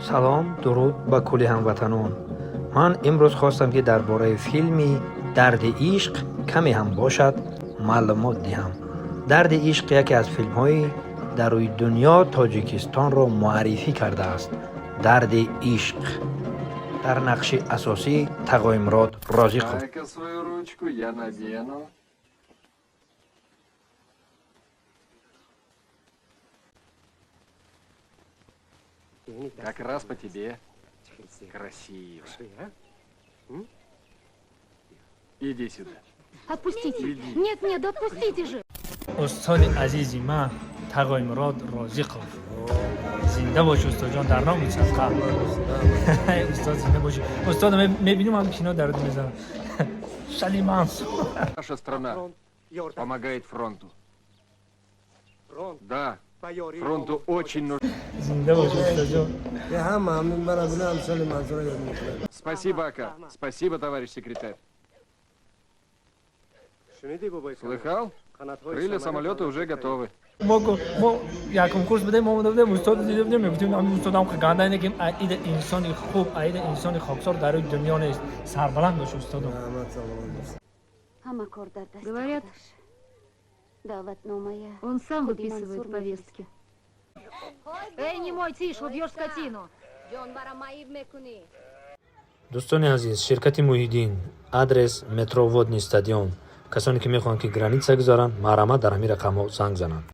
Салом, дуруд ба кулли ҳамватанон. Ман имрӯз хостам, ки дар бораи филми «Дарди ишқ» каме ҳам бошад маълумот диҳам. «Дарди ишқ» яке аз филмҳои дар рӯи дунё Тоҷикистонро муаррифӣ кардааст. «Дарди ишқ», дар нақши асосӣ Тағоимурод Розиқов. Дай-ка свою ручку, я надену. Как раз по тебе. Красиво. Иди сюда. Отпустите. Иди. Нет, нет, отпустите же. Устоди азизи ман Тағоимурод Розиқов, зинда боши, устоҷон, дар номи садқа. Устод, зинда боши. Устод, мебинем, ҳам кино дар мезанам. Шали Мансур. Наша страна помогает фронту. Да, фронту очень нужно. Зинда боши, устоҷон. Ҳама ҳамин мара бина, амсоли Мансура ёд мекунад. Спасибо, ака. Спасибо, товарищ секретарь. Слыхал? Крылья самолета уже готовы. Мо якум курс будем, мо омада будем, устод дида будем, мегуфтем, ҳамин устодам ганда ине, ки аида инсони хуб, аида инсони хоксор дар рӯи дунё нест. Сарбаланд бош, устодом. Раҳмат, саломат бош. Ҳама кор дар дасти Говорят, худаш. Даъватномая Он сам худи выписывает Мансур. повестки. Эй, не мой, тише, убьешь скотину. Дӯстони азиз, ширкати «Муҳиддин», адрес метро Водный стадион. Касоне ки мехоҳанд, ки граница гузаранд, марҳамат, дар ҳамин рақамҳо занг зананд.